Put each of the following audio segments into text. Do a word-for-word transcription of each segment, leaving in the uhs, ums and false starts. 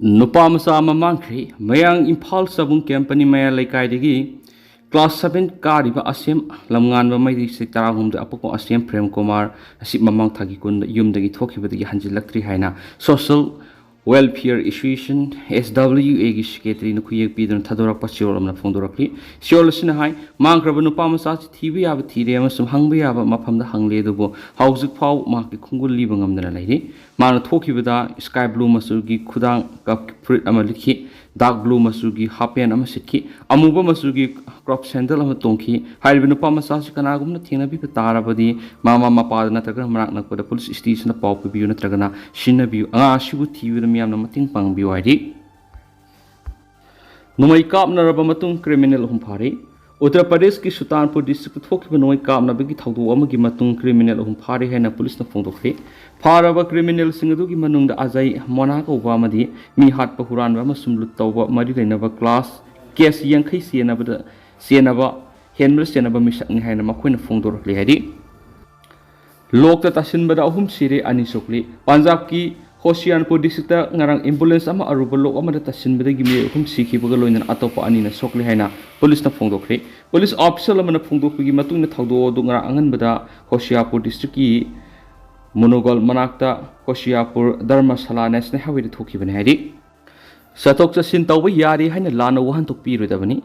ꯅꯨꯄꯥ ꯃꯆꯥ ꯑꯃ ꯃꯥꯡꯈ꯭ꯔꯦ꯫ ꯃꯌꯥꯡ ꯏꯝꯐꯥꯜ ꯆꯕꯨꯡ ꯀꯦꯝꯄꯅꯤ ꯃꯌꯥ ꯂꯩꯀꯥꯏꯗꯒꯤ class seven ꯀꯥꯔꯤꯕ ꯑꯁꯦꯝ ꯂꯝꯉꯥꯟꯕ ꯃꯩꯔꯩ ꯆꯍꯤ ꯇꯔꯥꯍꯨꯝꯗꯣꯏ ꯑꯄꯣꯛꯄ ꯑꯁꯦꯝ ꯄ꯭ꯔꯦꯝ ꯀꯨꯃꯥꯔ ꯑꯁꯤ ꯃꯃꯥꯡ ꯊꯥꯒꯤ ꯀꯨꯟꯗ ꯌꯨꯝꯗꯒꯤ ꯊꯣꯛꯈꯤꯕꯗꯒꯤ ꯍꯟꯖꯤꯜꯂꯛꯇ꯭ꯔꯤ ꯍꯥꯏꯅ Social Welfare Association, S W A ꯒꯤ secretary ꯅ ꯈꯨꯌꯦꯛ ꯄꯤꯗꯨꯅ ꯊꯥꯗꯣꯔꯛꯄ ꯆꯦꯔꯣꯜ ꯑꯃꯅ ꯐꯣꯡꯗꯣꯔꯛꯂꯤ꯫ ꯆꯦꯔꯣꯜ ꯑꯁꯤꯅ ꯍꯥꯏ, ꯃꯥꯡꯈ꯭ꯔꯕ ꯅꯨꯄꯥ ꯃꯆꯥ ꯑꯁꯤ ꯊꯤꯕ ꯌꯥꯕ ꯊꯤꯔꯦ ꯑꯃꯁꯨꯡ ꯍꯪꯕ ꯌꯥꯕ ꯃꯐꯝꯗ ꯍꯪꯂꯦ, ꯑꯗꯨꯕꯨ ꯍꯧꯖꯤꯛ ꯐꯥꯎ ꯃꯍꯥꯛꯀꯤ ꯈꯣꯡꯒꯨꯜ ꯂꯤꯕ ꯉꯝꯗꯅ ꯂꯩꯔꯤ꯫ ꯃꯥꯅ ꯊꯣꯛꯈꯤꯕꯗ sky blue ꯃꯆꯨꯒꯤ ꯈꯨꯗꯥꯡ ꯀꯞ ꯐꯨꯔꯤꯠ ꯑꯃ ꯂꯤꯠꯈꯤ, dark blue ꯃꯆꯨꯒꯤ half pant ꯑꯃ ꯁꯦꯠꯈꯤ, ꯑꯃꯨꯕ ꯃꯆꯨꯒꯤ crop sandal ꯑꯃ ꯇꯣꯡꯈꯤ꯫ ꯍꯥꯏꯔꯤꯕ ꯅꯨꯄꯥ ꯃꯆꯥ ꯑꯁꯤ ꯀꯅꯥꯒꯨꯝꯕꯅ ꯊꯦꯡꯅꯕꯤꯕ ꯇꯥꯔꯕꯗꯤ ꯃꯃꯥ ꯃꯄꯥꯗ ꯅꯠꯇ꯭ꯔꯒ ꯃꯅꯥꯛ ꯅꯛꯄꯗ police station ꯗ ꯄꯥꯎ ꯄꯤꯕꯤꯌꯨ ꯅꯠꯇ꯭ꯔꯒꯅ ꯁꯤꯟꯅꯕꯤꯌꯨ꯫ ꯑꯉꯥꯡ ꯑꯁꯤꯕꯨ ꯊꯤꯕꯗ ꯃꯤꯌꯥꯝꯅ ꯃꯇꯦꯡ ꯄꯥꯡꯕꯤꯌꯨ ꯍꯥꯏꯔꯤ꯫ ꯅꯣꯡꯃꯩ ꯀꯥꯞꯅꯔꯕ ꯃꯇꯨꯡ criminal ꯑꯍꯨꯝ ꯐꯥꯔꯦ꯫ ꯎꯠꯇꯔ ꯄ꯭ꯔꯗꯦꯁꯀꯤ ꯁꯨꯇꯥꯟꯄꯨꯔ district ꯇ ꯊꯣꯛꯈꯤꯕ ꯅꯣꯡꯃꯩ ꯀꯥꯞꯅꯕꯒꯤ ꯊꯧꯗꯣꯛ ꯑꯃꯒꯤ ꯃꯇꯨꯡ criminal ꯑꯍꯨꯝ ꯐꯥꯔꯦ ꯍꯥꯏꯅ police ꯅ ꯐꯣꯡꯗꯣꯛꯈ꯭ꯔꯦ꯫ ꯐꯥꯔꯕ criminal ꯁꯤꯡ ꯑꯗꯨꯒꯤ ꯃꯅꯨꯡꯗ ꯑꯖꯌ ꯃꯣꯅꯥ ꯀꯧꯕ ꯑꯃꯗꯤ ꯃꯤ ꯍꯥꯠꯄ, ꯍꯨꯔꯥꯟꯕ ꯑꯃꯁꯨꯡ ꯂꯨꯠ ꯇꯧꯕ ꯃꯔꯤ ꯂꯩꯅꯕ class case ꯌꯥꯡꯈꯩ ꯆꯦꯟꯅꯕꯗ, ꯆꯦꯟꯅꯕ, ꯍꯦꯟꯕꯗ ꯆꯦꯟꯅꯕ ꯃꯤꯁꯛꯅꯤ ꯍꯥꯏꯅ ꯃꯈꯣꯏꯅ ꯐꯣꯡꯗꯣꯔꯛꯂꯤ ꯍꯥꯏꯔꯤ꯫ ꯂꯣꯛꯇ ꯇꯥꯁꯤꯟꯕꯗ ꯑꯍꯨꯝ ꯁꯤꯔꯦ, ꯑꯅꯤ ꯁꯣꯛꯂꯤ꯫ ꯄꯟꯖꯥꯕꯀꯤ ꯍꯣꯁꯤꯌꯥꯔꯄꯨꯔ district ꯇ ꯉꯔꯥꯡ ambulance ꯑꯃ ꯑꯔꯨꯕ ꯂꯣꯛ ꯑꯃꯗ ꯇꯥꯁꯤꯟꯕꯗꯒꯤ ꯃꯤꯑꯣꯏ ꯑꯍꯨꯝ ꯁꯤꯈꯤꯕꯒ ꯂꯣꯏꯅꯅ ꯑꯇꯣꯞꯄ ꯑꯅꯤꯅ ꯁꯣꯛꯂꯦ ꯍꯥꯏꯅ police ꯅ ꯐꯣꯡꯗꯣꯛꯈ꯭ꯔꯦ꯫ Police official ꯑꯃꯅ ꯐꯣꯡꯗꯣꯛꯄꯒꯤ ꯃꯇꯨꯡ ꯏꯟꯅ ꯊꯧꯗꯣꯛ ꯑꯗꯨ ꯉꯔꯥꯡ ꯑꯉꯟꯕꯗ ꯍꯣꯁꯤꯌꯥꯔꯄꯨꯔ district ꯀꯤ ꯃꯨꯅꯣꯒꯜ ꯃꯅꯥꯛꯇ ꯍꯣꯁꯤꯌꯥꯔꯄꯨꯔ ꯙꯔꯃꯁꯥꯂꯥ national highway ꯗ ꯊꯣꯛꯈꯤꯕꯅꯤ ꯍꯥꯏꯔꯤ꯫ ꯆꯠꯊꯣꯛ ꯆꯠꯁꯤꯟ ꯇꯧꯕ ꯌꯥꯔꯤ ꯍꯥꯏꯅ ꯂꯥꯟꯅ ꯋꯥꯍꯟꯊꯣꯛ ꯄꯤꯔꯣꯏꯗꯕꯅꯤ꯫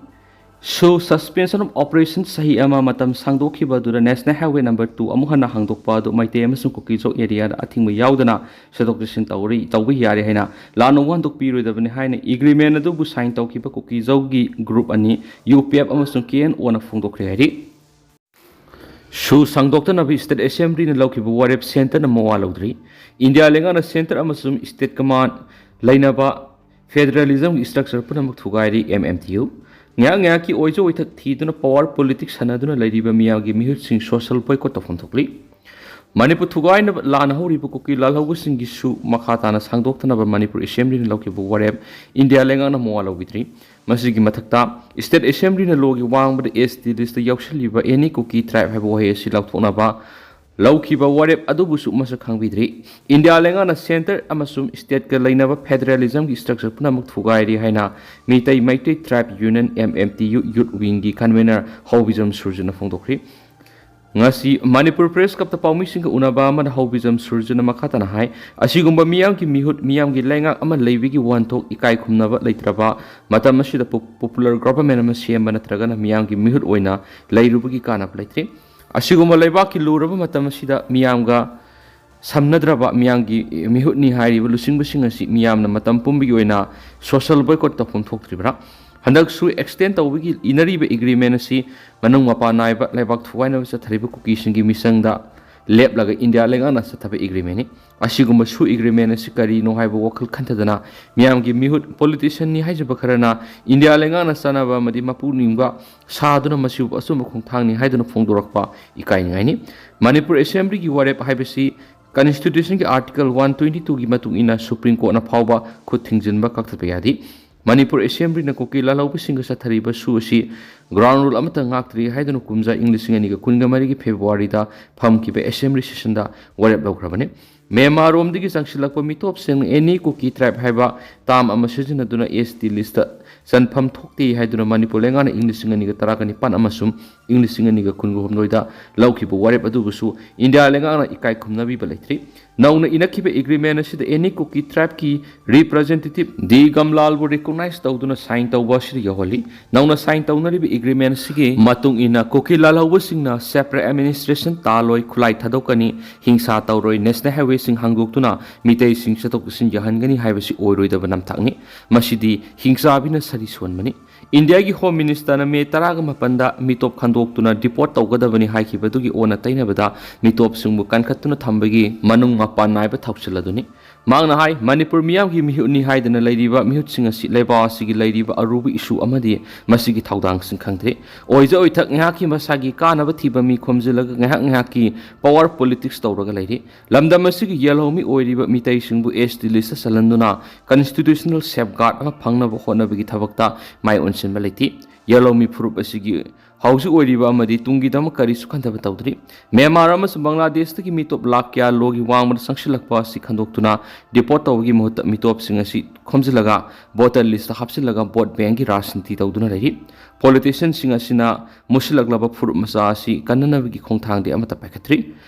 ꯁꯨ suspension of operation ꯆꯍꯤ ꯑꯃ ꯃꯇꯝ ꯁꯥꯡꯗꯣꯛꯈꯤꯕ ꯑꯗꯨꯗ national highway number two ꯑꯃꯨꯛ ꯍꯟꯅ ꯍꯥꯡꯗꯣꯛꯄ ꯑꯗꯨ ꯃꯩꯇꯩ ꯑꯃꯁꯨꯡ ꯀꯨꯀꯤꯖꯧ area ꯗ ꯑꯊꯤꯡꯕ ꯌꯥꯎꯗꯅ ꯆꯠꯊꯣꯛ ꯆꯠꯁꯤꯟ ꯇꯧꯔꯤ, ꯇꯧꯕ ꯌꯥꯔꯤ ꯍꯥꯏꯅ ꯂꯥꯟꯅ ꯋꯥꯍꯟꯊꯣꯛ ꯄꯤꯔꯣꯏꯗꯕꯅꯤ ꯍꯥꯏꯅ agreement ꯑꯗꯨꯕꯨ sign ꯇꯧꯈꯤꯕ ꯀꯨꯀꯤꯖꯧꯒꯤ group ꯑꯅꯤ, U P F ꯑꯃꯁꯨꯡ K N O ꯅ ꯐꯣꯡꯗꯣꯛꯈ꯭ꯔꯦ ꯍꯥꯏꯔꯤ꯫ ꯁꯨ ꯁꯥꯡꯗꯣꯛꯇꯅꯕ state assembly ꯅ ꯂꯧꯈꯤꯕ ꯋꯥꯔꯦꯞ centre ꯅ ꯃꯋꯥ ꯂꯧꯗ꯭ꯔꯤ꯫ ꯏꯟꯗꯤꯌꯥ ꯂꯩꯉꯥꯛꯅ centre ꯑꯃꯁꯨꯡ state command ꯂꯩꯅꯕ federalism ꯒꯤ structure ꯄꯨꯝꯅꯃꯛ ꯊꯨꯒꯥꯏꯔꯤ, M M T U꯫ ꯉꯥꯏꯍꯥꯛ ꯉꯥꯏꯍꯥꯛꯀꯤ ꯑꯣꯏꯖ ꯑꯣꯏꯊꯛ ꯊꯤꯗꯨꯅ power politics ꯁꯥꯟꯅꯗꯨꯅ ꯂꯩꯔꯤꯕ ꯃꯤꯌꯥꯝꯒꯤ ꯃꯤꯍꯨꯠꯁꯤꯡ social boycott ꯇꯧꯐꯝ ꯊꯣꯛꯂꯤ꯫ ꯃꯅꯤꯄꯨꯔ ꯊꯨꯒꯥꯏꯅꯕ ꯂꯥꯟ ꯍꯧꯔꯤꯕ ꯀꯨꯀꯤ ꯂꯥꯜꯍꯧꯕꯁꯤꯡꯒꯤ ꯁꯨ ꯃꯈꯥ ꯇꯥꯅ ꯁꯥꯡꯗꯣꯛꯇꯅꯕ ꯃꯅꯤꯄꯨꯔ assembly ꯅ ꯂꯧꯈꯤꯕ ꯋꯥꯔꯦꯞ ꯏꯟꯗꯤꯌꯥ ꯂꯩꯉꯥꯛꯅ ꯃꯋꯥ ꯂꯧꯕꯤꯗ꯭ꯔꯤ꯫ ꯃꯁꯤꯒꯤ ꯃꯊꯛꯇ, state assembly ꯅ law ꯒꯤ ꯋꯥꯡꯃꯗ S T list ꯇ ꯌꯥꯎꯁꯤꯜꯂꯤꯕ any ꯀꯨꯀꯤ tribe ꯍꯥꯏꯕ ꯋꯥꯍꯩ ꯑꯁꯤ ꯂꯧꯊꯣꯛꯅꯕ ꯂꯧꯈꯤꯕ ꯋꯥꯔꯦꯞ ꯑꯗꯨꯕꯨꯁꯨ ꯃꯁꯛ ꯈꯪꯕꯤꯗ꯭ꯔꯤ꯫ ꯏꯟꯗꯤꯌꯥ ꯂꯩꯉꯥꯛꯅ centre ꯑꯃꯁꯨꯡ stateꯀ ꯂꯩꯅꯕ federalismꯒꯤ structure ꯄꯨꯝꯅꯃꯛ ꯊꯨꯒꯥꯏꯔꯤ ꯍꯥꯏꯅ Meitei Meitei Tribe Union, M M T U, Youth Wingꯒꯤ convener ꯍꯥꯎꯕꯤꯖꯝ ꯁꯨꯔꯖꯅ ꯐꯣꯡꯗꯣꯛꯈ꯭ꯔꯤ꯫ ꯉꯁꯤ ꯃꯅꯤꯄꯨꯔ Press Clubꯇ ꯄꯥꯎꯃꯤꯁꯤꯡꯒ ꯎꯅꯕ ꯑꯃꯗ ꯍꯥꯎꯕꯤꯖꯝ ꯁꯨꯔꯖꯅ ꯃꯈꯥ ꯇꯥꯅ ꯍꯥꯏ, ꯑꯁꯤꯒꯨꯝꯕ ꯃꯤꯌꯥꯝꯒꯤ ꯃꯤꯍꯨꯠ, ꯃꯤꯌꯥꯝꯒꯤ ꯂꯩꯉꯥꯛ ꯑꯃ ꯂꯩꯕꯒꯤ ꯋꯥꯍꯟꯊꯣꯛ ꯏꯀꯥꯏ ꯈꯨꯝꯅꯕ ꯂꯩꯇ꯭ꯔꯕ ꯃꯇꯝ ꯑꯁꯤꯗ ꯄꯣ-, popular government ꯑꯃ ꯁꯦꯝꯕ ꯅꯠꯇ꯭ꯔꯒꯅ ꯃꯤꯌꯥꯝꯒꯤ ꯃꯤꯍꯨꯠ ꯑꯣꯏꯅ ꯂꯩꯔꯨꯕꯒꯤ ꯀꯥꯟꯅꯕ ꯂꯩꯇ꯭ꯔꯤ꯫ ꯑꯁꯤꯒꯨꯝꯕ ꯂꯩꯕꯥꯛꯀꯤ ꯂꯨꯔꯕ ꯃꯇꯝ ꯑꯁꯤꯗ ꯃꯤꯌꯥꯝꯒ ꯁꯝꯅꯗ꯭ꯔꯕ ꯃꯤꯌꯥꯝꯒꯤ ꯃꯤꯍꯨꯠꯅꯤ ꯍꯥꯏꯔꯤꯕ ꯂꯨꯆꯤꯡꯕꯁꯤꯡ ꯑꯁꯤ ꯃꯤꯌꯥꯝꯅ ꯃꯇꯝ ꯄꯨꯝꯕꯒꯤ ꯑꯣꯏꯅ social boycott ꯇꯧꯐꯝ ꯊꯣꯛꯇ꯭ꯔꯤꯕ꯭ꯔꯥ? ꯍꯟꯗꯛꯁꯨ extend ꯇꯧꯕꯒꯤ ꯏꯅꯔꯤꯕ agreement ꯑꯁꯤ ꯃꯅꯨꯡ ꯃꯄꯥꯟ ꯅꯥꯏꯕ ꯂꯩꯕꯥꯛ ꯊꯨꯒꯥꯏꯅꯕ ꯆꯠꯊꯔꯤꯕ ꯀꯨꯀꯤꯁꯤꯡꯒꯤ ꯃꯤꯆꯪꯗ ꯂꯦꯞꯂꯒ ꯏꯟꯗꯤꯌꯥ ꯂꯩꯉꯥꯛꯅ ꯆꯠꯊꯕ agreementꯅꯤ꯫ ꯑꯁꯤꯒꯨꯝꯕ ꯁꯨ agreement ꯑꯁꯤ ꯀꯔꯤꯅꯣ ꯍꯥꯏꯕ ꯋꯥꯈꯜ ꯈꯟꯊꯗꯅ ꯃꯤꯌꯥꯝꯒꯤ ꯃꯤꯍꯨꯠ, politicianꯅꯤ ꯍꯥꯏꯖꯕ ꯈꯔꯅ ꯏꯟꯗꯤꯌꯥ ꯂꯩꯉꯥꯛꯅ ꯆꯥꯟꯅꯕ ꯑꯃꯗꯤ ꯃꯄꯨ ꯅꯤꯡꯕ ꯁꯥꯗꯨꯅ ꯃꯁꯤꯕꯨ ꯑꯆꯨꯝꯕ ꯈꯣꯡꯊꯥꯡꯅꯤ ꯍꯥꯏꯗꯨꯅ ꯐꯣꯡꯗꯣꯔꯛꯄ ꯏꯀꯥꯏꯅꯤꯡꯉꯥꯏꯅꯤ꯫ ꯃꯅꯤꯄꯨꯔ Assemblyꯒꯤ ꯋꯥꯔꯦꯞ ꯍꯥꯏꯕꯁꯤ Constitutionꯒꯤ Article one twenty twoꯒꯤ ꯃꯇꯨꯡ ꯏꯟꯅ Supreme Courtꯅ ꯐꯥꯎꯕ ꯈꯨꯠ ꯊꯤꯡꯖꯤꯟꯕ ꯀꯛꯊꯠꯄ ꯌꯥꯗꯦ꯫ ꯃꯅꯤꯄꯨꯔ Assemblyꯅ ꯀꯨꯀꯤ ꯂꯥꯜꯍꯧꯕꯁꯤꯡꯒ ꯆꯠꯊꯔꯤꯕ ꯁꯨ ꯑꯁꯤ ground rule ꯑꯃꯠꯇ ꯉꯥꯛꯇ꯭ꯔꯤ ꯍꯥꯏꯗꯨꯅ ꯀꯨꯝꯖꯥ ꯏꯪ ꯂꯤꯁꯤꯡ ꯑꯅꯤꯒ ꯀꯨꯟꯒ ꯃꯔꯤꯒꯤ Februaryꯗ ꯐꯝꯈꯤꯕ Assembly sessionꯗ ꯋꯥꯔꯦꯞ ꯂꯧꯈ꯭ꯔꯕꯅꯤ꯫ ꯃ꯭ꯌꯥꯟꯃꯥꯔꯔꯣꯝꯗꯒꯤ ꯆꯪꯁꯤꯜꯂꯛꯄ ꯃꯤꯇꯣꯞꯁꯤꯡ any Kuki tribe ꯍꯥꯏꯕ term ꯑꯃ ꯁꯤꯖꯤꯟꯅꯗꯨꯅ S T listꯇ ꯆꯟꯐꯝ ꯊꯣꯛꯇꯦ ꯍꯥꯏꯗꯨꯅ ꯃꯅꯤꯄꯨꯔ ꯂꯩꯉꯥꯛꯅ ꯏꯪ ꯂꯤꯁꯤꯡ ꯑꯅꯤꯒ ꯇꯔꯥꯒ ꯅꯤꯄꯥꯟ ꯑꯃꯁꯨꯡ ꯏꯪ ꯂꯤꯁꯤꯡ ꯑꯅꯤꯒ ꯀꯨꯟꯒ ꯍꯨꯝꯗꯣꯏꯗ ꯂꯧꯈꯤꯕ ꯋꯥꯔꯦꯞ ꯑꯗꯨꯕꯨꯁꯨ ꯏꯟꯗꯤꯌꯥ ꯂꯩꯉꯥꯛꯅ ꯏꯀꯥꯏ ꯈꯨꯝꯅꯕꯤꯕ ꯂꯩꯇ꯭ꯔꯤ꯫ ꯅꯧꯅ ꯏꯅꯈꯤꯕ agreement ꯑꯁꯤꯗ any Kuki tribeꯀꯤ representative ꯗꯤ ꯒꯝꯂꯥꯜꯕꯨ recognize ꯇꯧꯗꯨꯅ sign ꯇꯧꯕ ꯑꯁꯤꯗ ꯌꯥꯎꯍꯜꯂꯤ꯫ ꯅꯧꯅ sign ꯇꯧꯅꯔꯤꯕ agreement ꯑꯁꯤꯒꯤ ꯃꯇꯨꯡ ꯏꯟꯅ ꯀꯨꯀꯤ ꯂꯥꯜꯍꯧꯕꯁꯤꯡꯅ separate administration ꯇꯥꯜꯂꯣꯏ, ꯈꯨꯠꯂꯥꯏ ꯊꯥꯗꯣꯛꯀꯅꯤ, ꯍꯤꯡꯁꯥ ꯇꯧꯔꯣꯏ, national highwayꯁꯤꯡ ꯍꯥꯡꯗꯣꯛꯇꯨꯅ ꯃꯤꯇꯩꯁꯤꯡ ꯆꯠꯊꯣꯛ ꯆꯠꯁꯤꯟ ꯌꯥꯍꯟꯒꯅꯤ ꯍꯥꯏꯕꯁꯤ ꯑꯣꯏꯔꯣꯏꯗꯕ ꯅꯝꯊꯥꯛꯅꯤ꯫ ꯃꯁꯤꯗꯤ ꯍꯤꯡꯆꯥꯕꯤꯅ ꯁꯥꯔꯤ ꯁꯣꯟꯕꯅꯤ꯫ ꯏꯟꯗꯤꯌꯥꯒꯤ Home Ministerꯅ May ꯇꯔꯥꯒ ꯃꯥꯄꯟꯗ ꯃꯤꯇꯣꯞ ꯈꯟꯗꯣꯛꯇꯨꯅ deport ꯇꯧꯒꯗꯕꯅꯤ ꯍꯥꯏꯈꯤꯕꯗꯨꯒꯤ ꯑꯣꯟꯅ ꯇꯩꯅꯕꯗ ꯃꯤꯇꯣꯞꯁꯤꯡꯕꯨ ꯀꯟꯈꯠꯇꯨꯅ ꯊꯝꯕꯒꯤ ꯃꯅꯨꯡ ꯃꯄꯥꯟ ꯅꯥꯏꯕ ꯊꯧꯁꯤꯜ ꯑꯗꯨꯅꯤ꯫ ꯃꯍꯥꯛꯅ ꯍꯥꯏ, ꯃꯅꯤꯄꯨꯔ ꯃꯤꯌꯥꯝꯒꯤ ꯃꯤꯍꯨꯠꯅꯤ ꯍꯥꯏꯗꯨꯅ ꯂꯩꯔꯤꯕ ꯃꯤꯍꯨꯠꯁꯤꯡ ꯑꯁꯤ ꯂꯩꯕꯥꯛ ꯑꯁꯤꯒꯤ ꯂꯩꯔꯤꯕ ꯑꯔꯨꯕ issue ꯑꯃꯗꯤ ꯃꯁꯤꯒꯤ ꯊꯧꯗꯥꯡꯁꯤꯡ ꯈꯪꯗ꯭ꯔꯤ꯫ ꯑꯣꯏꯖ ꯑꯣꯏꯊꯛ ꯉꯥꯏꯍꯥꯛꯀꯤ ꯃꯁꯥꯒꯤ ꯀꯥꯟꯅꯕ ꯊꯤꯕ ꯃꯤ ꯈꯣꯝꯖꯤꯜꯂꯒ ꯉꯥꯏꯍꯥꯛ ꯉꯥꯏꯍꯥꯛꯀꯤ power politics ꯇꯧꯔꯒ ꯂꯩꯔꯤ꯫ ꯂꯝꯗꯝ ꯑꯁꯤꯒꯤ ꯌꯦꯜꯍꯧꯃꯤ ꯑꯣꯏꯔꯤꯕ ꯃꯤꯇꯩꯁꯤꯡꯕꯨ S T listꯇ ꯆꯜꯍꯟꯗꯨꯅ constitutional safeguard ꯑꯃ ꯐꯪꯅꯕ ꯍꯣꯠꯅꯕꯒꯤ ꯊꯕꯛꯇ ꯃꯥꯏ ꯑꯣꯟꯁꯤꯟꯕ ꯂꯩꯇꯦ꯫ ꯌꯦꯜꯍꯧꯃꯤ ꯐꯨꯔꯨꯞ ꯑꯁꯤꯒꯤ ꯍꯧꯖꯤꯛ ꯑꯣꯏꯔꯤꯕ ꯑꯃꯗꯤ ꯇꯨꯡꯒꯤꯗꯃꯛ ꯀꯔꯤꯁꯨ ꯈꯟꯊꯕ ꯇꯧꯗ꯭ꯔꯤ꯫ ꯃ꯭ꯌꯥꯟꯃꯥꯔ ꯑꯃꯁꯨꯡ ꯕꯪꯒ꯭ꯂꯥꯗꯦꯁꯇꯒꯤ ꯃꯤꯇꯣꯞ ꯂꯥꯈ ꯀꯌꯥ ꯂꯣꯒꯤ ꯋꯥꯡꯃꯗ ꯆꯪꯁꯤꯜꯂꯛꯄ ꯑꯁꯤ ꯈꯟꯗꯣꯛꯇꯨꯅ deport ꯇꯧꯕꯒꯤ ꯃꯍꯨꯠꯇ ꯃꯤꯇꯣꯞꯁꯤꯡ ꯑꯁꯤ ꯈꯣꯝꯖꯤꯜꯂꯒ voter listꯇ ꯍꯥꯞꯆꯤꯜꯂꯒ vote bankꯀꯤ ꯔꯥꯖꯅꯤꯇꯤ ꯇꯧꯗꯨꯅ ꯂꯩꯔꯤ꯫ Politicianꯁꯤꯡ ꯑꯁꯤꯅ ꯃꯨꯁꯤꯜꯂꯛꯂꯕ ꯐꯨꯔꯨꯞ ꯃꯆꯥ ꯑꯁꯤ ꯀꯟꯅꯅꯕꯒꯤ ꯈꯣꯡꯊꯥꯡꯗꯤ ꯑꯃꯠꯇ ꯄꯥꯏꯈꯠꯇ꯭ꯔꯤ꯫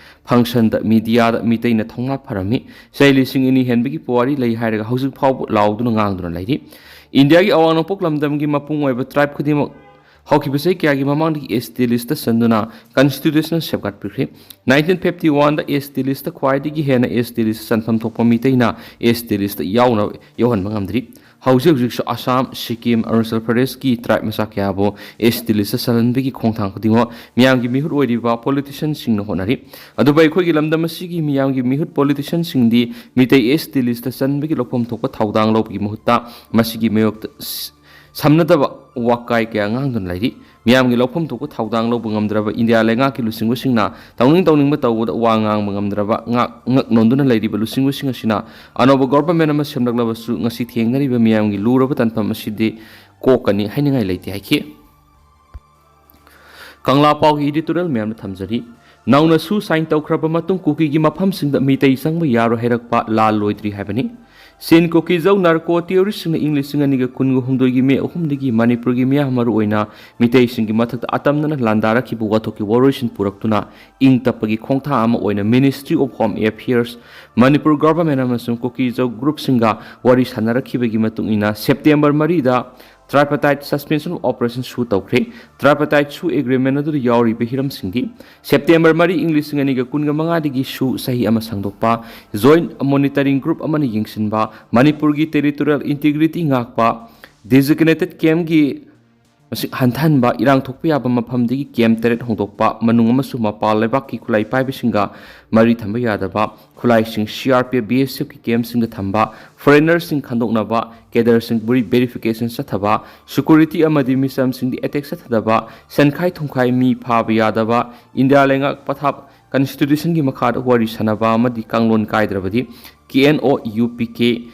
Functionꯗ mediaꯗ ꯃꯤꯇꯩꯅ ꯊꯧꯅꯥ ꯐꯔꯝꯃꯤ, ꯆꯍꯤ ꯂꯤꯁꯤꯡ ꯑꯅꯤ ꯍꯦꯟꯕꯒꯤ ꯄꯨꯋꯥꯔꯤ ꯂꯩ ꯍꯥꯏꯔꯒ ꯍꯧꯖꯤꯛ ꯐꯥꯎꯕ ꯂꯥꯎꯗꯨꯅ ꯉꯥꯡꯗꯨꯅ ꯂꯩꯔꯤ꯫ ꯏꯟꯗꯤꯌꯥꯒꯤ ꯑꯋꯥꯡ ꯅꯣꯡꯄꯣꯛ ꯂꯝꯗꯝꯒꯤ ꯃꯄꯨꯡ ꯑꯣꯏꯕ tribe ꯈꯨꯗꯤꯡꯃꯛ ꯍꯧꯈꯤꯕ ꯆꯍꯤ ꯀꯌꯥꯒꯤ ꯃꯃꯥꯡꯗꯒꯤ ST listꯇ ꯆꯟꯗꯨꯅ constitutional safeguard ꯄꯤꯈ꯭ꯔꯦ꯫ Nineteen fifty oneꯗ ST listꯇ ꯈ꯭ꯋꯥꯏꯗꯒꯤ ꯍꯦꯟꯅ ST listꯇ ꯆꯟꯐꯝ ꯊꯣꯛꯄ ꯃꯤꯇꯩꯅ ST listꯇ ꯌꯥꯎꯅ ꯌꯧꯍꯟꯕ ꯉꯝꯗ꯭ꯔꯤ꯫ ꯍꯧꯖꯤꯛ ꯍꯧꯖꯤꯛꯁꯨ ꯑꯁꯥꯝ, ꯁꯤꯛꯀꯤꯝ, ꯑꯔꯨꯅꯥꯆꯜ ꯄ꯭ꯔꯗꯦꯁꯀꯤ tribe ꯃꯆꯥ ꯀꯌꯥꯕꯨ ST listꯇ ꯆꯜꯍꯟꯕꯒꯤ ꯈꯣꯡꯊꯥꯡ ꯈꯨꯗꯤꯡꯃꯛ ꯃꯤꯌꯥꯝꯒꯤ ꯃꯤꯍꯨꯠ ꯑꯣꯏꯔꯤꯕ politicianꯁꯤꯡꯅ ꯍꯣꯠꯅꯔꯤ꯫ ꯑꯗꯨꯕꯨ ꯑꯩꯈꯣꯏꯒꯤ ꯂꯝꯗꯝ ꯑꯁꯤꯒꯤ ꯃꯤꯌꯥꯝꯒꯤ ꯃꯤꯍꯨꯠ politicianꯁꯤꯡꯗꯤ ꯃꯤꯇꯩ ST listꯇ ꯆꯟꯕꯒꯤ ꯂꯧꯐꯝ ꯊꯣꯛꯄ ꯊꯧꯗꯥꯡ ꯂꯧꯕꯒꯤ ꯃꯍꯨꯠꯇ ꯃꯁꯤꯒꯤ ꯃꯥꯌꯣꯛꯇ ꯁ-, ꯁꯝꯅꯗꯕ ꯋꯥꯀꯥꯏ ꯀꯌꯥ ꯉꯥꯡꯗꯨꯅ ꯂꯩꯔꯤ꯫ ꯃꯤꯌꯥꯝꯒꯤ ꯂꯧꯐꯝ ꯊꯣꯛꯄ ꯊꯧꯗꯥꯡ ꯂꯧꯕ ꯉꯝꯗ꯭ꯔꯕ ꯏꯟꯗꯤꯌꯥ ꯂꯩꯉꯥꯛꯀꯤ ꯂꯨꯆꯤꯡꯕꯁꯤꯡꯅ ꯇꯧꯅꯤꯡ ꯇꯧꯅꯤꯡꯕ ꯇꯧꯕꯗ ꯋꯥ ꯉꯥꯡꯕ ꯉꯝꯗ꯭ꯔꯕ ꯉꯥꯛ, ꯉꯛ ꯅꯣꯟꯗꯨꯅ ꯂꯩꯔꯤꯕ ꯂꯨꯆꯤꯡꯕꯁꯤꯡ ꯑꯁꯤꯅ ꯑꯅꯧꯕ government ꯑꯃ ꯁꯦꯝꯂꯛꯂꯕꯁꯨ ꯉꯁꯤ ꯊꯦꯡꯅꯔꯤꯕ ꯃꯤꯌꯥꯝꯒꯤ ꯂꯨꯔꯕ ꯇꯥꯟꯐꯝ ꯑꯁꯤꯗꯤ ꯀꯣꯛꯀꯅꯤ ꯍꯥꯏꯅꯤꯡꯉꯥꯏ ꯂꯩꯇꯦ ꯍꯥꯏꯈꯤ꯫ ꯀꯪꯂꯥ ꯄꯥꯎꯒꯤ editorial ꯃꯌꯥꯝꯅ ꯊꯝꯖꯔꯤ꯫ ꯅꯧꯅ ꯁꯨ sign ꯇꯧꯈ꯭ꯔꯕ ꯃꯇꯨꯡ ꯀꯨꯀꯤꯒꯤ ꯃꯐꯝꯁꯤꯡꯗ ꯃꯤꯇꯩ ꯆꯪꯕ ꯌꯥꯔꯣꯏ ꯍꯥꯏꯔꯛꯄ ꯂꯥꯜ ꯂꯣꯏꯗ꯭ꯔꯤ ꯍꯥꯏꯕꯅꯤ꯫ ꯁꯤꯟ ꯀꯨꯀꯤ ꯖꯧ narco terroristꯁꯤꯡꯅ ꯏꯪ ꯂꯤꯁꯤꯡ ꯑꯅꯤꯒ ꯀꯨꯟꯒ ꯍꯨꯝꯗꯣꯏꯒꯤ ꯃꯦ ꯑꯍꯨꯝꯗꯒꯤ ꯃꯅꯤꯄꯨꯔꯒꯤ ꯃꯤꯌꯥꯝ ꯃꯔꯨꯑꯣꯏꯅ ꯃꯤꯇꯩꯁꯤꯡꯒꯤ ꯃꯊꯛꯇ ꯑꯇꯝꯅꯅ ꯂꯥꯟꯗꯥꯔꯛꯈꯤꯕ ꯋꯥꯊꯣꯛꯀꯤ ꯋꯥꯔꯣꯏꯁꯤꯟ ꯄꯨꯔꯛꯇꯨꯅ ꯏꯪ ꯇꯞꯄꯒꯤ ꯈꯣꯡꯊꯥꯡ ꯑꯃ ꯑꯣꯏꯅ Ministry of Home Affairs, Manipur government ꯑꯃꯁꯨꯡ ꯀꯨꯀꯤ ꯖꯧ groupꯁꯤꯡꯒ ꯋꯥꯔꯤ ꯁꯥꯟꯅꯔꯛꯈꯤꯕꯒꯤ ꯃꯇꯨꯡ ꯏꯟꯅ September ꯃꯔꯤꯗ tripartite suspension of operation ꯁꯨ ꯇꯧꯈ꯭ꯔꯦ꯫ Tripartite ꯁꯨ agreement ꯑꯗꯨꯗ ꯌꯥꯎꯔꯤꯕ ꯍꯤꯔꯝꯁꯤꯡꯗꯤ September ꯃꯔꯤ ꯏꯪ ꯂꯤꯁꯤꯡ ꯑꯅꯤꯒ ꯀꯨꯟꯒ ꯃꯉꯥꯗꯒꯤ ꯁꯨ ꯆꯍꯤ ꯑꯃ ꯁꯥꯡꯗꯣꯛꯄ, joint monitoring group ꯑꯃꯅ ꯌꯦꯡꯁꯤꯟꯕ, ꯃꯅꯤꯄꯨꯔꯒꯤ territorial integrity ꯉꯥꯛꯄ, designated campꯀꯤ ꯃꯁꯤꯡ ꯍꯟꯊꯍꯟꯕ, ꯏꯔꯥꯡ ꯊꯣꯛꯄ ꯌꯥꯕ ꯃꯐꯝꯗꯒꯤ camp ꯇꯔꯦꯠ ꯍꯣꯡꯗꯣꯛꯄ, ꯃꯅꯨꯡ ꯑꯃꯁꯨꯡ ꯃꯄꯥꯟ ꯂꯩꯕꯥꯛꯀꯤ ꯈꯨꯠꯂꯥꯏ ꯄꯥꯏꯕꯁꯤꯡꯒ ꯃꯔꯤ ꯊꯝꯕ ꯌꯥꯗꯕ, ꯈꯨꯠꯂꯥꯏꯁꯤꯡ C R P F, B S Fꯀꯤ campꯁꯤꯡꯗ ꯊꯝꯕ, foreignerꯁꯤꯡ ꯈꯟꯗꯣꯛꯅꯕ, cadreꯁꯤꯡ verification ꯆꯠꯊꯕ, security ꯑꯃꯗꯤ ꯃꯤꯆꯝꯁꯤꯡꯗ attack ꯆꯠꯊꯗꯕ, ꯁꯦꯟꯈꯥꯏ ꯊꯨꯝꯈꯥꯏ ꯃꯤ ꯐꯥꯕ ꯌꯥꯗꯕ, ꯏꯟꯗꯤꯌꯥ ꯂꯩꯉꯥꯛ ꯄꯊꯥꯞ constitutionꯒꯤ ꯃꯈꯥꯗ ꯋꯥꯔꯤ ꯁꯥꯟꯅꯕ ꯑꯃꯗꯤ ꯀꯥꯡꯂꯣꯟ ꯀꯥꯏꯗ꯭ꯔꯕꯗꯤ K N O U P K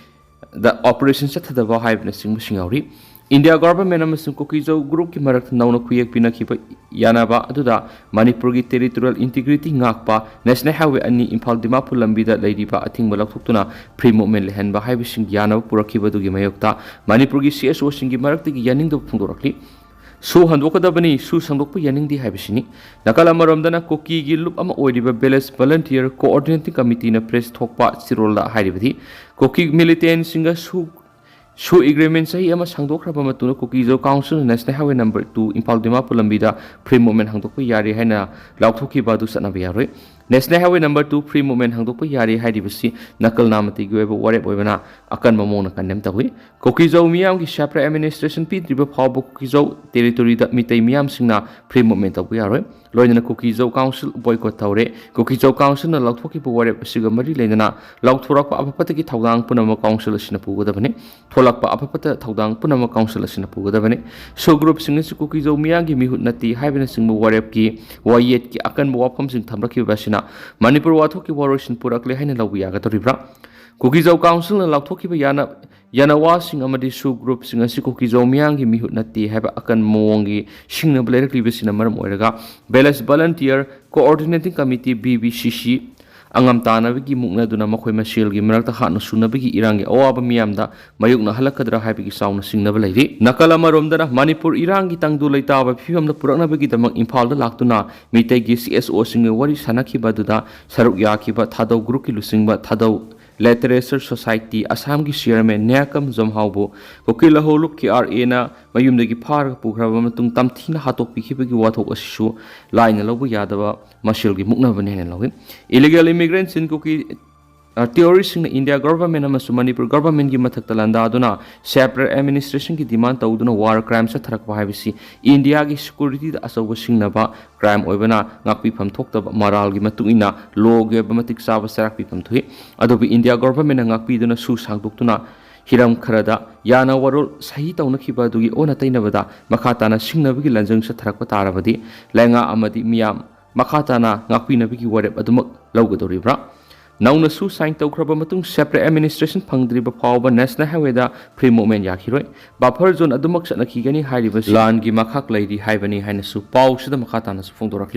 ꯗ operation ꯆꯠꯊꯗꯕ ꯍꯥꯏꯕꯅꯆꯤꯡꯕꯁꯤꯡ ꯌꯥꯎꯔꯤ꯫ ꯏꯟꯗꯤꯌꯥ ꯒꯣꯚꯔꯟꯃꯦꯟꯠ ꯑꯃꯁꯨꯡ ꯀꯨꯀꯤꯖꯧ ꯒ꯭ꯔꯨꯞꯀꯤ ꯃꯔꯛꯇ ꯅꯧꯅ ꯈꯨꯌꯦꯛ ꯄꯤꯅꯈꯤꯕ ꯌꯥꯅꯕ ꯑꯗꯨꯗ ꯃꯅꯤꯄꯨꯔꯒꯤ ꯇꯦꯔꯤꯇꯣꯔꯤꯌꯦꯜ ꯏꯟꯇꯤꯒ꯭ꯔꯤꯇꯤ ꯉꯥꯛꯄ ꯅꯦꯁꯅꯦꯜ ꯍꯥꯏꯋꯦ ꯑꯅꯤ ꯏꯝꯐꯥꯜ ꯗꯤꯃꯥꯄꯨꯔ ꯂꯝꯕꯤꯗ ꯂꯩꯔꯤꯕ ꯑꯊꯤꯡꯕ ꯂꯧꯊꯣꯛꯇꯨꯅ ꯐ꯭ꯔꯤ ꯃꯨꯚꯃꯦꯟꯠ ꯂꯩꯍꯟꯕ ꯍꯥꯏꯕꯁꯤꯡꯒꯤ ꯌꯥꯅꯕ ꯄꯨꯔꯛꯈꯤꯕ ꯑꯗꯨꯒꯤ ꯃꯥꯌꯣꯛꯇ ꯃꯅꯤꯄꯨꯔꯒꯤ ꯁꯤ ꯑꯦꯁ ꯑꯣꯁꯤꯡꯒꯤ ꯃꯔꯛꯇꯒꯤ ꯌꯥꯅꯤꯡꯗꯕ ꯐꯣꯡꯗꯣꯔꯛꯂꯤ꯫ ꯁꯨ ꯍꯟꯗꯣꯛꯀꯗꯕꯅꯤ, ꯁꯨ ꯁꯟꯗꯣꯛꯄ ꯌꯥꯅꯤꯡꯗꯦ ꯍꯥꯏꯕꯁꯤꯅꯤ꯫ ꯅꯥꯀꯜ ꯑꯃꯔꯣꯝꯗꯅ ꯀꯨꯀꯤꯒꯤ ꯂꯨꯞ ꯑꯃ ꯑꯣꯏꯔꯤꯕ ꯚꯤꯂꯦꯖ ꯚꯣꯂꯨꯟꯇꯤꯌꯔ ꯀꯣꯑꯣꯔꯗꯤꯅꯦꯇꯤꯡ ꯀꯃꯤꯇꯤꯅ ꯄ꯭ꯔꯦꯁ ꯊꯣꯛꯄ ꯆꯤꯔꯣꯜꯗ ꯍꯥꯏꯔꯤꯕꯗꯤ, ꯀꯨꯀꯤ ꯃꯤꯂꯤꯇꯦꯟꯠꯁꯤꯡꯒ ꯁꯨ ꯁꯨ ꯑꯦꯒ꯭ꯔꯤꯃꯦꯟꯠ ꯆꯍꯤ ꯑꯃ ꯁꯥꯡꯗꯣꯛꯈ꯭ꯔꯕ ꯃꯇꯨꯡꯗ ꯀꯨꯀꯤꯖꯧ ꯀꯥꯎꯟꯁꯤꯜꯅ national highway number two Imphal Dimapur ꯂꯝꯕꯤꯗ ꯐ꯭ꯔꯤ ꯃꯨꯚꯃꯦꯟꯠ ꯍꯥꯡꯗꯣꯛꯄ ꯌꯥꯔꯦ ꯍꯥꯏꯅ ꯂꯥꯎꯊꯣꯛꯈꯤꯕ ꯑꯗꯨ ꯆꯠꯅꯕ ꯌꯥꯔꯣꯏ꯫ National highway number two free movement ꯍꯥꯡꯗꯣꯛꯄ ꯌꯥꯔꯦ ꯍꯥꯏꯔꯤꯕꯁꯤ ꯅꯥꯀꯜ ꯅꯥꯃꯇꯤꯒꯤ ꯑꯣꯏꯕ ꯋꯥꯔꯦꯞ ꯑꯣꯏꯕꯅ ꯑꯀꯟꯕ ꯃꯑꯣꯡꯗ ꯀꯟꯗꯦꯝ ꯇꯧꯏ꯫ ꯀꯨꯀꯤꯖꯧ ꯃꯤꯌꯥꯝꯒꯤ ꯁꯦꯄꯔꯦꯠ ꯑꯦꯗꯃꯤꯅꯤꯁꯇ꯭ꯔꯦꯁꯟ ꯄꯤꯗ꯭ꯔꯤꯕ ꯐꯥꯎꯕ ꯀꯨꯀꯤꯖꯧ ꯇꯦꯔꯤꯇꯣꯔꯤꯗ ꯃꯤꯇꯩ ꯃꯤꯌꯥꯝꯁꯤꯡꯅ ꯐ꯭ꯔꯤ ꯃꯨꯚꯃꯦꯟꯠ ꯇꯧꯕ ꯌꯥꯔꯣꯏ꯫ ꯂꯣꯏꯅꯅ ꯀꯨꯀꯤꯖꯧ ꯀꯥꯎꯟꯁꯤꯜ ꯕꯣꯏꯀꯣꯠ ꯇꯧꯔꯦ꯫ ꯀꯨꯀꯤꯖꯧ ꯀꯥꯎꯟꯁꯤꯜꯅ ꯂꯥꯎꯊꯣꯛꯈꯤꯕ ꯋꯥꯔꯦꯞ ꯑꯁꯤꯒ ꯃꯔꯤ ꯂꯩꯅꯅ ꯂꯥꯎꯊꯣꯔꯛꯄ ꯑꯐ ꯐꯠꯇꯒꯤ ꯊꯧꯗꯥꯡ ꯄꯨꯝꯅꯃꯛ ꯀꯥꯎꯟꯁꯤꯜ ꯑꯁꯤꯅ ꯄꯨꯒꯗꯕꯅꯤ꯫ ꯊꯣꯛꯂꯛꯄ ꯑꯐ ꯐꯠꯇ ꯊꯧꯗꯥꯡ ꯄꯨꯝꯅꯃꯛ ꯀꯥꯎꯟꯁꯤꯜ ꯑꯁꯤꯅ ꯄꯨꯒꯗꯕꯅꯤ꯫ ꯁꯨ ꯒ꯭ꯔꯨꯞꯁꯤꯡ ꯑꯁꯤ ꯀꯨꯀꯤꯖꯧ ꯃꯤꯌꯥꯝꯒꯤ ꯃꯤꯍꯨꯠ ꯅꯠꯇꯦ ꯍꯥꯏꯕꯅꯆꯤꯡꯕ ꯋꯥꯔꯦꯞꯀꯤ ꯋꯥꯌꯦꯠꯀꯤ ꯑꯀꯟꯕ ꯋꯥꯐꯝꯁꯤꯡ ꯊꯝꯂꯛꯈꯤꯕ ꯑꯁꯤꯅ ꯃꯅꯤꯄꯨꯔ ꯋꯥꯊꯣꯛꯀꯤ ꯋꯥꯔꯣꯏꯁꯤꯟ ꯄꯨꯔꯛꯂꯦ ꯍꯥꯏꯅ ꯂꯧꯕ ꯌꯥꯒꯗꯧꯔꯤꯕ꯭ꯔꯥ? ꯀꯨꯀꯤꯖꯧ ꯀꯥꯎꯟꯁꯤꯜꯅ ꯂꯥꯎꯊꯣꯛꯈꯤꯕ ꯌꯥꯅ ꯌꯥꯅꯋꯥꯁꯤꯡ ꯑꯃꯗꯤ ꯁꯨ ꯒ꯭ꯔꯨꯞꯁꯤꯡ ꯑꯁꯤ ꯀꯨꯀꯤꯖꯧ ꯃꯤꯌꯥꯝꯒꯤ ꯃꯤꯍꯨꯠ ꯅꯠꯇꯦ ꯍꯥꯏꯕ ꯑꯀꯟꯕ ꯃꯑꯣꯡꯒꯤ ꯁꯤꯡꯅꯕ ꯂꯩꯔꯛꯂꯤꯕꯁꯤꯅ ꯃꯔꯝ ꯑꯣꯏꯔꯒ village volunteer coordinating committee, V V C ꯁꯤ, ꯑꯉꯝ ꯇꯥꯟꯅꯕꯒꯤ ꯃꯨꯛꯅꯗꯨꯅ ꯃꯈꯣꯏ ꯃꯁꯦꯜꯒꯤ ꯃꯔꯛꯇ ꯍꯥꯠꯅ ꯁꯨꯅꯕꯒꯤ ꯏꯔꯥꯡꯒꯤ ꯑꯋꯥꯕ ꯃꯤꯌꯥꯝꯗ ꯃꯥꯌꯣꯛꯅꯍꯜꯂꯛꯀꯗ꯭ꯔꯥ ꯍꯥꯏꯕꯒꯤ ꯆꯥꯎꯅ ꯆꯤꯡꯅꯕ ꯂꯩꯔꯤ꯫ ꯅꯥꯀꯜ ꯑꯃꯔꯣꯝꯗꯅ ꯃꯅꯤꯄꯨꯔ ꯏꯔꯥꯡꯒꯤ ꯇꯪꯗꯨ ꯂꯩꯇꯥꯕ ꯐꯤꯕꯝꯗ ꯄꯨꯔꯛꯅꯕꯒꯤꯗꯃꯛ ꯏꯝꯐꯥꯜꯗ ꯂꯥꯛꯇꯨꯅ ꯃꯤꯇꯩꯒꯤ ꯁꯤ ꯑꯦꯁ ꯑꯣꯁꯤꯡꯒ ꯋꯥꯔꯤ ꯁꯥꯅꯈꯤꯕ ꯑꯗꯨꯗ ꯁꯔꯨꯛ ꯌꯥꯈꯤꯕ ꯊꯥꯗꯧ ꯒ꯭ꯔꯨꯞꯀꯤ ꯂꯨꯆꯤꯡꯕ ꯊꯥꯗꯧ ꯂꯤꯇꯔꯦꯆꯔ ꯁꯣꯁꯥꯏꯇꯤ ꯑꯁꯥꯝꯒꯤ ꯆꯤꯌꯔꯃꯦꯟ ꯅꯤꯌꯥꯀꯝ ꯖꯣꯝꯍꯥꯎꯕꯨ ꯀꯨꯀꯤ ꯂꯍꯧꯂꯨꯞ ꯀꯦ ꯑꯥꯔ ꯑꯦꯅ ꯃꯌꯨꯝꯗꯒꯤ ꯐꯥꯔꯒ ꯄꯨꯈ꯭ꯔꯕ ꯃꯇꯨꯡ ꯇꯝꯊꯤꯅ ꯍꯥꯠꯇꯣꯛꯄꯤꯈꯤꯕꯒꯤ ꯋꯥꯊꯣꯛ ꯑꯁꯤꯁꯨ ꯂꯥꯏꯅ ꯂꯧꯕ ꯌꯥꯗꯕ ꯃꯁꯦꯜꯒꯤ ꯃꯨꯛꯅꯕꯅꯤ ꯍꯥꯏꯅ ꯂꯧꯏ꯫ ꯏꯂꯤꯒꯦꯜ ꯏꯃꯤꯒ꯭ꯔꯦꯟꯠꯁꯤꯡ ꯀꯨꯀꯤ, ꯑ, ꯇꯦꯔꯣꯔꯤꯁꯁꯤꯡꯅ ꯏꯟꯗꯤꯌꯥ ꯒꯣꯚꯔꯟꯃꯦꯟꯠ ꯑꯃꯁꯨꯡ ꯃꯅꯤꯄꯨꯔ ꯒꯣꯚꯔꯟꯃꯦꯟꯠꯀꯤ ꯃꯊꯛꯇ ꯂꯥꯟꯗꯥꯗꯨꯅ ꯁꯦꯄꯔꯦꯠ ꯑꯦꯗꯃꯤꯅꯤꯁꯇ꯭ꯔꯦꯁꯟꯒꯤ ꯗꯤꯃꯥꯟ ꯇꯧꯗꯨꯅ ꯋꯥꯔ ꯀ꯭ꯔꯥꯏꯝ ꯆꯠꯊꯔꯛꯄ ꯍꯥꯏꯕꯁꯤ ꯏꯟꯗꯤꯌꯥꯒꯤ ꯁꯦꯀ꯭ꯌꯨꯔꯤꯇꯤꯗ ꯑꯆꯧꯕ ꯁꯤꯡꯅꯕ ꯀ꯭ꯔꯥꯏꯝ ꯑꯣꯏꯕꯅ ꯉꯥꯛꯄꯤꯐꯝ ꯊꯣꯛꯇꯕ, ꯃꯣꯔꯥꯜꯒꯤ ꯃꯇꯨꯡ ꯏꯟꯅ ꯂꯣꯒꯤ ꯑꯣꯏꯕ ꯃꯇꯤꯛ ꯆꯥꯕ ꯆꯩꯔꯥꯛ ꯄꯤꯐꯝ ꯊꯣꯛꯏ꯫ ꯑꯗꯨꯕꯨ ꯏꯟꯗꯤꯌꯥ ꯒꯣꯚꯔꯟꯃꯦꯟꯠꯅ ꯉꯥꯛꯄꯤꯗꯨꯅ ꯁꯨ ꯁꯥꯡꯗꯣꯛꯇꯨꯅ ꯍꯤꯔꯝ ꯈꯔꯗ ꯌꯥꯅ ꯋꯥꯔꯣꯜ ꯁꯍꯤ ꯇꯧꯅꯈꯤꯕ ꯑꯗꯨꯒꯤ ꯑꯣꯟꯅ ꯇꯩꯅꯕꯗ ꯃꯈꯥ ꯇꯥꯅ ꯁꯤꯡꯅꯕꯒꯤ ꯂꯥꯟꯖꯪ ꯆꯠꯊꯔꯛꯄ ꯇꯥꯔꯕꯗꯤ ꯂꯩꯉꯥꯛ ꯑꯃꯗꯤ ꯃꯤꯌꯥꯝ ꯃꯈꯥ ꯇꯥꯅ ꯉꯥꯛꯄꯤꯅꯕꯒꯤ ꯋꯥꯔꯦꯞ ꯑꯗꯨꯃꯛ ꯂꯧꯒꯗꯧꯔꯤꯕ꯭ꯔꯥ? ꯅꯧꯅ ꯁꯨ ꯁꯥꯏꯟ ꯇꯧꯈ꯭ꯔꯕ ꯃꯇꯨꯡ ꯁꯦꯄꯔꯦꯠ ꯑꯦꯗꯃꯤꯅꯤꯁꯇ꯭ꯔꯦꯁꯟ ꯐꯪꯗ꯭ꯔꯤꯕ ꯐꯥꯎꯕ ꯅꯦꯁꯅꯦꯜ ꯍꯥꯏꯋꯦꯗ ꯐ꯭ꯔꯤ ꯃꯨꯚꯃꯦꯟ ꯌꯥꯈꯤꯔꯣꯏ꯫ ꯕꯐꯔ ꯖꯣꯟ ꯑꯗꯨꯃꯛ ꯆꯠꯅꯈꯤꯒꯅꯤ ꯍꯥꯏꯔꯤꯕꯁꯤ ꯂꯥꯟꯒꯤ ꯃꯈꯥ ꯂꯩꯔꯤ ꯍꯥꯏꯕꯅꯤ ꯍꯥꯏꯅꯁꯨ ꯄꯥꯎꯁꯤꯗ ꯃꯈꯥ ꯇꯥꯅꯁꯨ ꯐꯣꯡꯗꯣꯔꯛꯂꯤ꯫